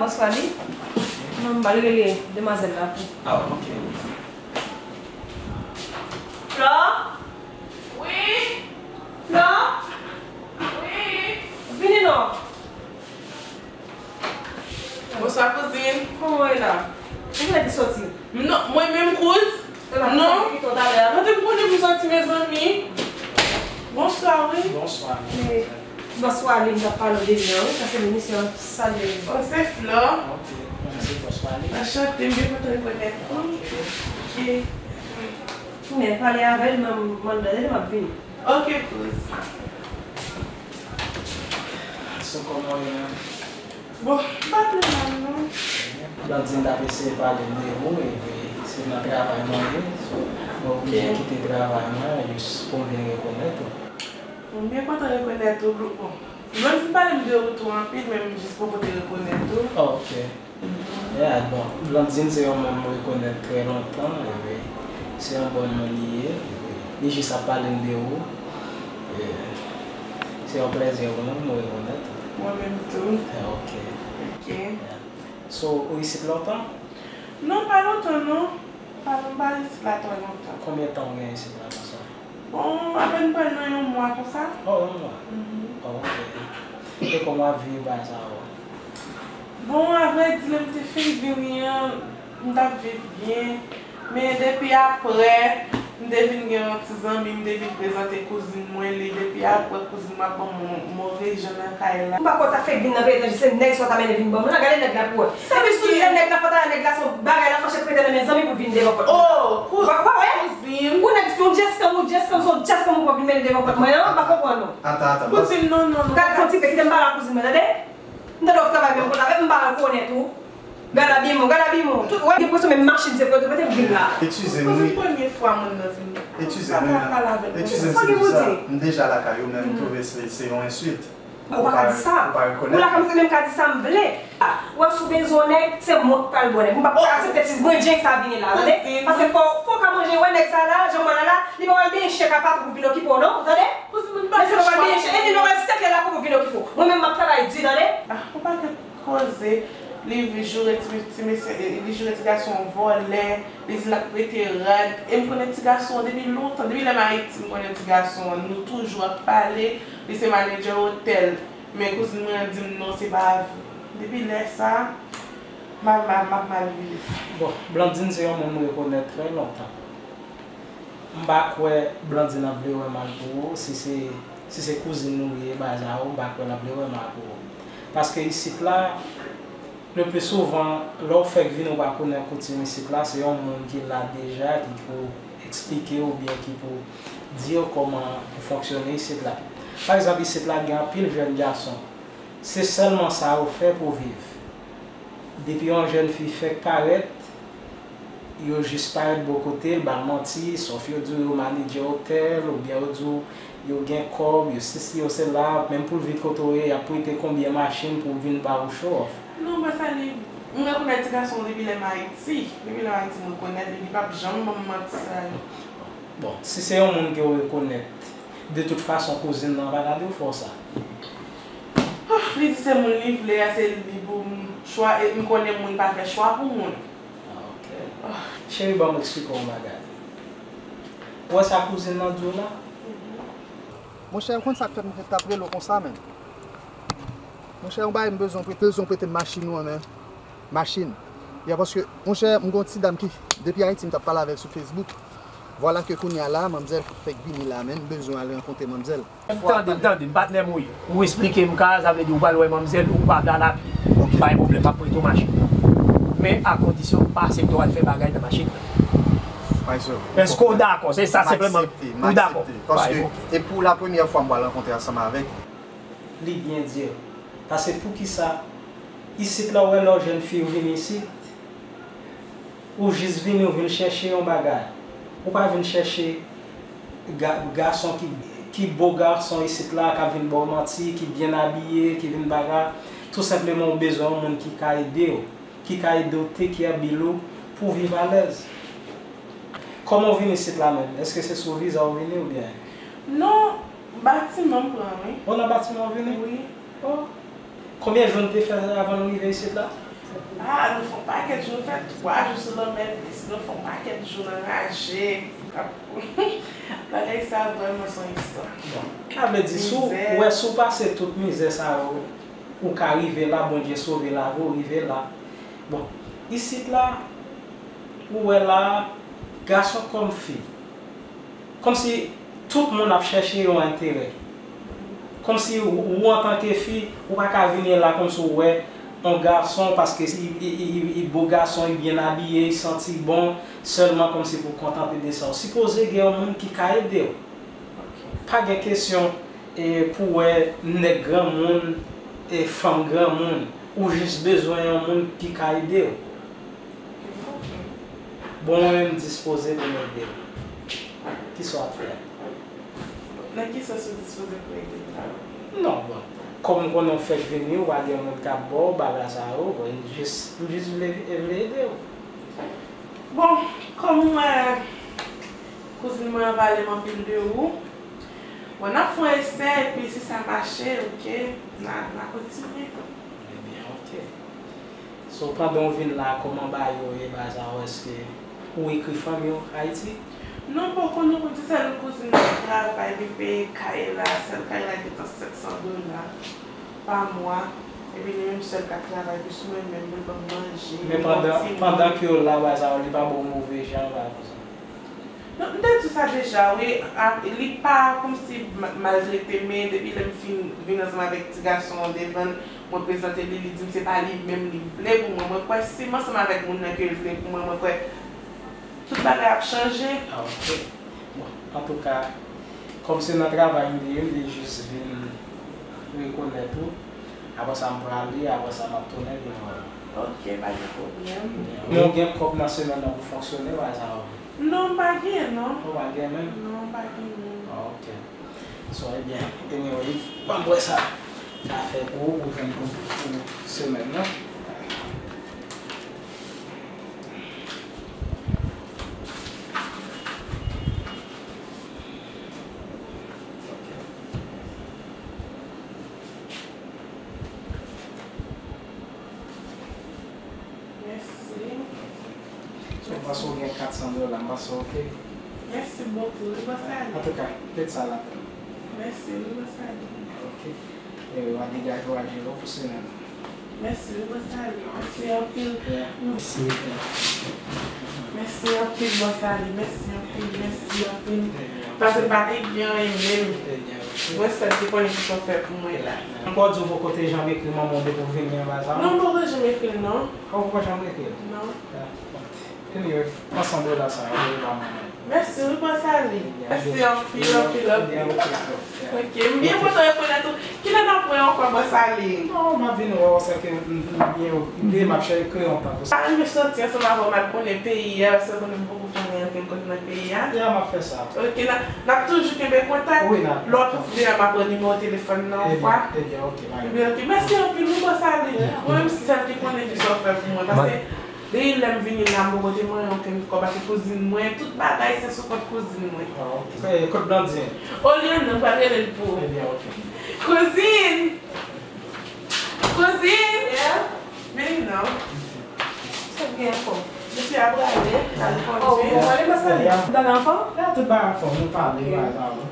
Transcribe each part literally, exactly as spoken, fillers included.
Bonswa, wi. Non, m pral rele demwazèl la pou. Ah, ok. Flò? Wi? Flò? Wi? Vini non. Bonswa, kouzin. Kòman w ye la? Ou mèt soti? Non, mwen menm, kouz. Non. Kote m konnen pou soti, mezanmi? Bonswa, wi. Bonswa. Bonswa, li, m t ap pale w de li an, wi, sa se li, misye an, salye li. O, se Flò. Ok, mwen se bòs pa li. Anchante, m byen kontan rekonèt ou. Ok. Men, pale avè l, m, m anndan, tande, m ap vini. Ok, kouz. So, kòman w ye menm? Bon, m pa twò mal, non. Blandine t ap eseye pale m de ou, epi se nan travay mwen ye, so, mwen oblije kite travay mwen, jis pou m vin rekonèt ou. Bon, m byen kontan rekonèt ou, Blou. Bon, Blondine pale m de ou tou anpil, men m jis poko te rekonèt ou. Oh, ok. Yeah, bon, Blondine se yon moun m rekonèt trè lontan, epi se yon bòn moun li ye. Li jis ap pale m de ou. E, se yon plèzi pou mwen pou m rekonèt ou. Mwen menm tou. Ah, ok. Ok. Yeah. So, ou isit lontan? Non, pa lontan, non. Pa, m pa isit la trè lontan. Konbyen tan ou gen isit la konsa? Bon, apèn pral nan yon mwa konsa. Oh, yon mwa? Mhm. Oh, ok. E kòman w ap viv bagay sa yo? Bon, avrèdi, lè m te fin vini an, m t ap viv byen. Men depi aprè, m te vin gen yon ti zanmi, m te vin prezante kouzin mwen li. Depi aprè, kouzin mwen ap ban m mo-, move jan nan kay la. M pa kwè w ta fèk vin nan peyi etranje, se nèg sa w ta mennen vin ban m la. Gade nèg la pou wè. Sa vle di lè nèg la fè w ta wè nèg la se yon bagay l ap mache prete nan men zanmi pou l vin devan pòt mwen. Oh, kouzin. Ou pa wè? Ou nèg, yon djèskanm, ou djèskanm, se yon djèskanm ou pran vin mennen devan pòt mwen an, m pa konprann ou. Atann, atann. Kouzin, non, non, non. Gade, fè yon ti pe, kite m pale ak kouzin mwen, tande? M tande w ap travay menm kote avè m, m pa rekonèt ou. Gad abiman w, gad abiman w. Tout, wè, gen presyon menm machin se pou yo te mete m vin la. Eskize m, wi. Pou premye fwa moun nan vin. Eskize m, wi. Sa ka pale avè l konsa. Eskize m, se pou sa. M deja lakay ou, men m twouve se, se yon ensilt. Ou pa ka di sa. Ou pa rekonèt. Ou la kòm se menm ka di sa m vle. Ou wè si w bezwen yon nèg, se mwen k pral ba w nèg. M p ap aksepte ti brenn sa vini la, tande? Paske fò, fò w ka manje, wè nèg sa la, jan m wè l la, li pa pral benyen chen ka patwon pou vin okipe w non, ou tande? Men se pa pral benyen chen, e li pa pral sèke la pou vin okipe w. Mwen menm m ap travay di, tande? Ah, ou pa gen koze, li joure ti, ti mesye, li joure ti gason vòlè, li di l ap prete rad. E m konnen ti gason an depi lontan, depi lè m Ayiti, m konnen ti gason an, nou toujou ap pale, li se manedjè otèl. Men kouzin mwen an di m non, se pa vre. Depi lè sa, m ap, m ap, m ap mal viv. Bon, Blandine se yon moun m rekonèt trè lontan. M pa kwè Blandine ap vle wè mal pou ou, si se, si se kouzin ou ye, bagay sa yo, m pa kwè l ap vle wè mal pou ou. Paske isit la, le pli souvan, lè w fèk vini ou pa konnen koutim isit la, se yon moun ki la deja ki pou eksplike w oubyen ki pou di w kòman pou fonksyone isit la. Pa egzanp, isit la gen anpil jèn gason. Se sèlman sa yo fè pou viv. Depi yon jèn fi fèk parèt, yo jis parèt bò kote l, ba l manti, sòf yo di w yo manedjè otèl, oubyen yo di w yo gen kòb, yo sesi, yo sela, menm pou l vin kote w ye, y ap prete konbyen machin pou vin ba ou show off. Non, pa sa li, m rekonèt ti gason depi lè m Ayiti. Depi lè m Ayiti, m rekonèt li, li p ap janm ban m manti sa yo. Bon, si se yon moun ke w rekonèt, de tout fason, kouzin nan pa ka di w fè w sa. Ah, li di se moun li vle a, se li pou m chwa, e m konnen moun pa fè chwa pou moun. Ah, ok. Ah. Cheri, ban m eksplike w yon bagay. Ou wè sa kouzin nan di w la? Monchè, ou konn sa k fè m t ap rele w konsa, menm? Monchè, yon bagay m bezwen w prete, bezwen w prete m machin ou an, menm. Machin. Ya, paske, monchè, m gon ti dam ki, depi Ayiti, m t ap pale avè l sou Facebook. Vwala ke kounye a la, manmzèl fèk vini la, menm, m bezwen al rankontre manmzèl. Tande m, tande m, patnè m, wi. Ou esplike m ka, sa vle di ou pral wè manmzèl, ou pa vle al apye. Ok. Pa gen pwoblèm, m ap prete w machin nan. Men a kondisyon m pa aksepte w al fè bagay nan machin nan. Èske w dakò? Se sa senpleman. Ou dakò? Paske e pou la premyè fwa m pral rankontre ansanm avèk li. Li byen di. Paske poukisa isit la, ou wè lè w jèn fi ou vini isit, ou jis vini, ou vin chèche yon bagay. Ou pa vin chèche ga-, gason ki, ki bo gason isit la, k ap vin ba w manti, ki byen abiye, ki vin bagay. Tou senpleman, ou bezwen yon moun ki ka ede w, ki ka ede w take care bill ou pou w viv alèz. Kòman w vin isit la menm? Èske se sou viza w vini oubyen? Non, batiman m pran, wi. O, nan batiman w vini? Wi. O. Konbyen jou n te fè avan n rive isit la? Ah, nou fè yon pakèt jou, nou fè twa jou sou lanmè, plis nou fè yon pakèt jou nan raje. Bagay sa vrèman se yon istwa. Sa vle di, si w wè, si w pase tout mizè sa yo, ou ka rive la, Bondye sove lavi w, rive la. Bon, isit la, ou wè la, gason kòm fi, kòmsi tout moun ap chèche yon enterè. Kòmsi ou, ou antanke fi, ou pa ka vini la kòmsi ou wè yon gason, paske li, li, li, li, li bo gason, li byen abiye, li santi bon, sèlman kòmsi pou kontante de sa. Ou sipoze gen yon moun ki ka ede w. Pa gen kesyon, e, pou wè nèg granmoun, e, fanm granmoun. Ou jis bezwen yon moun ki ka ede w. Bon, mwen menm dispoze pou m ede w. Kisa w ap fè? Nan ki sans ou dispoze pou ede m la? Non, bon. Kòm m konnen w fèk vini, ou pa gen moun k ap ba w bagay sa yo, bon, m jis, m jis vle, vle ede w. Bon, kòm ou wè, kouzin mwen an pale m anpil de ou. Bon, n ap fè yon esè, epi si sa mache, oke, n a, n a kontinye. Ebyen, oke. So, pandan w vin la, kòman bagay yo ye, Bazaro, èske ou ekri fanmi w Ayiti? Non, poko, non, pou di sèl kouzin mwen travay, li peye kay la, sèl kay la gentan sèt san dola pa mwa, epi li menm sèl k ap travay, plis mwen menm, pou l ban m manje, li ban m ti manje. Men pandan, pandan ke w la, Bazaro, li pa ba w move jan, bagay konsa? Non, m te di w sa deja, wi. A, li pa kòmsi ma-, maltrete, men depi lè m fin vin ansanm avèk ti gason an devan l, mwen prezante li, li di m se pa li menm li vle pou mwen. Mwen kwè si m ansanm avèk moun nan ke l vle pou mwen, mwen kwè tout bagay ap chanje. Ah, ok. Bon, antouka, kòm se nan travay m te ye, m te jis vin rekonèt ou. Apre sa, m prale, apre sa, m ap tounen vin wè w. Ok, pa gen pwoblèm. Men w gen kòb nan semèn nan pou fonksyone, pa sa? Non, m pa gen, non. Ou pa gen menm? Non, m pa gen menm. Ah, ok. So, ebyen, anyway, ban m wè sa sa fè pou ou, pou jwenn pou, pou semèn nan. Mèsi. So, m panse w gen kat san dola, m panse w ok. Mèsi bokou, wi, bòs Ali. Antouka, met sa ladan. Mèsi, wi, bòs Ali. Ok. E w a degaje w a jere w pou semèn nan. Mèsi, wi, bòs Ali. Mèsi anpil. Yeah. Mèsi. Mèsi anpil, bòs Ali. Mèsi anpil, mèsi anpil. Paske m pa te gen anyen menm. Mwen sèl ki konnen kisa w fè pou mwen la. Ankò di w poko te janm ekri manman w depi w vini an, Bazaro? Non, m poko janm ekri l, non. Ou poko janm ekri l? Non. Ah, ok. Anyway, pran san dola sa, voye ba manman w. Mèsi wi, bòs Ali. Mèsi anpil, anpil, anpil. Ok, m byen kontan rekonèt ou. Kilè n ap wè ankò, bòs Ali? Non, m ap vin wè w, sèke m, m, m byen okipe, m ap chèche kreyon tankou sa. M ta renmen soti ansanm avè w, m al konnen peyi a, paske konnen m poko konnen ankenn kote nan peyi a. Ya, m ap fè sa. Ok, n a, n ap toujou kenbe kontak. Wi, n ap. Lè w ap soti deyò, m ap pran nimewo telefòn nan yon fwa. Ebyen, ebyen, ok, bye. Ebyen, ok. Mèsi anpil, wi, bòs Ali. Mwen menm, sèl ki konnen kisa w fè pou mwen, paske depi lè m vini la, m poko te manyen okenn kòb, paske kouzin mwen, tout bagay se sou kont kouzin mwen. Ah, ok. Kot Blandine? Olyanna, m pral rele l pou ou. Ebyen, ok. Kouzin! Kouzin! Yeah? Vini non. Sa k gen ankò? Mesye a prale, al kondwi. Oh, ou prale, bòs Ali? Tout bagay anfòm? Ya, tout bagay anfòm, nou pale, bagay sa yo.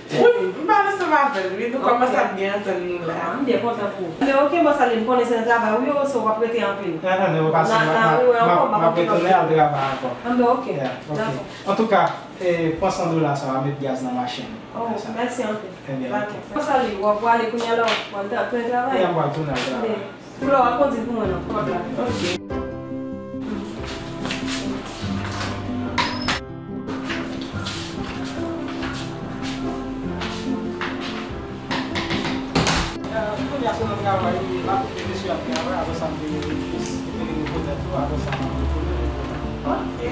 Wi, m pale ansanm avè l, wi, nou kòmanse ap byen antann nou la. Ah, m byen kontan pou ou. Men ok, bòs Ali, m konnen se nan travay ou ye, so w ap rete anpil. Non, non, non, w ap pase, m ap retounen al travay ankò. Ah, men ok. Dakò. Antouka, e, pran san dola sa a, met gaz nan machin. Oh, mèsi anpil. Ebyen, ok. Bòs Ali, w ap prale kounye a la, w ap tounen travay? Wi, m pral tounen al travay. Pou lè w ap kondwi pou mwen nan pòt la. Ok. Kounye a se nan travay li ye la, mesye ap travay, apre sa m te jis te vin rekonèt ou, apre sa m ap retounen. Ok.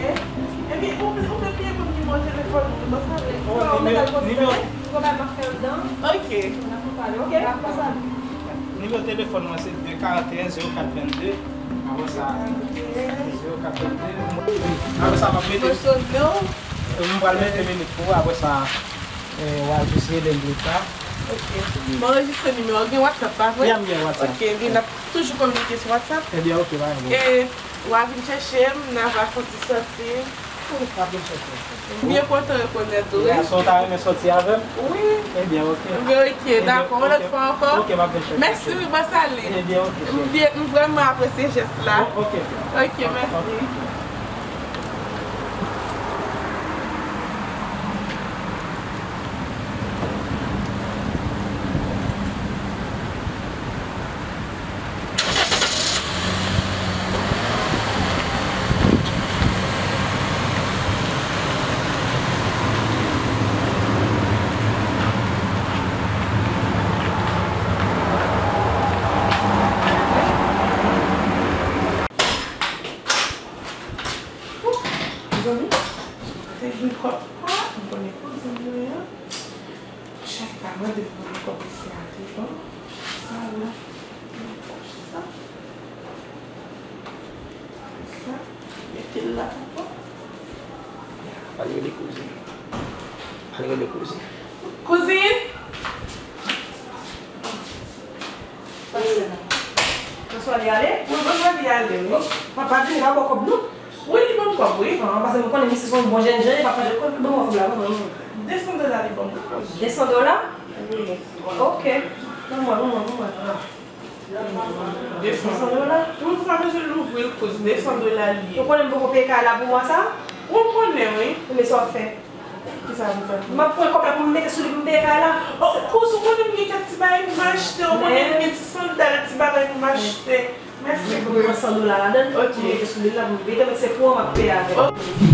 Epi, ou, ou te bliye pou m nimewo telefòn ou, bòs Ali. Oh, nimewo, nimewo. Ou konn m ap fè anndan? Ok. N ap pale, ok? Bòs Ali. Nimewo telefòn mwen se de karanteyen zewo kat vennde. Apre sa, zewo kat vennde. Apre sa, m ap mete, m pral mete minit pou ou. Apre sa, e, w a jis rele m pita. Ok. M anrejistre nimewo w. Gen WhatsApp, pa vre? Ya, m gen WhatsApp. Ok, ebyen, n ap toujou kominike sou WhatsApp. Ebyen, ok, pa gen pwoblèm. E w a vin chèche m, n a va fè yon ti sòti. Oh, m ap vin chèche w. M byen kontan rekonèt ou, wi. Ya, so w ta renmen sòti avè m? Wi. Ebyen, ok. Ebyen, ok, dakò. Yon lòt fwa ankò. Ok, m ap vin chèche w. Mèsi, wi, bò Sali. Ebyen, ok, cheri. M byen, m vrèman apresye jès la. Oh, ok. Ok, mèsi. Ok. Mezanmi, te gen kòb pa m konnen kouzin mwen an. Chak ta mande pou mwen kòb isi a te bon. Sa la. Nan pòch sa. Sa. Mete l la ankò. Al rele kouzin. Al rele kouzin. Kouzin! Pase la. Bonswa, li ale? Wi, bonswa, li ale, wi. Papa di li pa ba w kòb, non? Wi, li ban m kòb, wi. Ah, paske m konnen misye se yon bon jènjan, li pa pale kòb, li ban m kòb la, ban m. De san dola li ban m, wi. De san dola? Wi. Ok. Ban mwen, ban mwen, ban mwen. Ah. De san dola? Wi, ou pa bezwen louvri l, kouz, de san dola li ye. Ou konnen m poko peye kay la pou mwa sa? Wi, m konnen, wi. Men sa w ap fè? Kisa, kisa? M ap pran kòb la pou m mete sou li pou m peye kay la. Oh, kouz, ou konnen m gen kèk ti bagay pou m achte, ou konnen m gen ti sandal, ti bagay pou m achte. Mèsi. Mwen pran san dola ladan l, ok, pou mete sou li la, pou m peye, se kouran m ap peye avè l. Ok.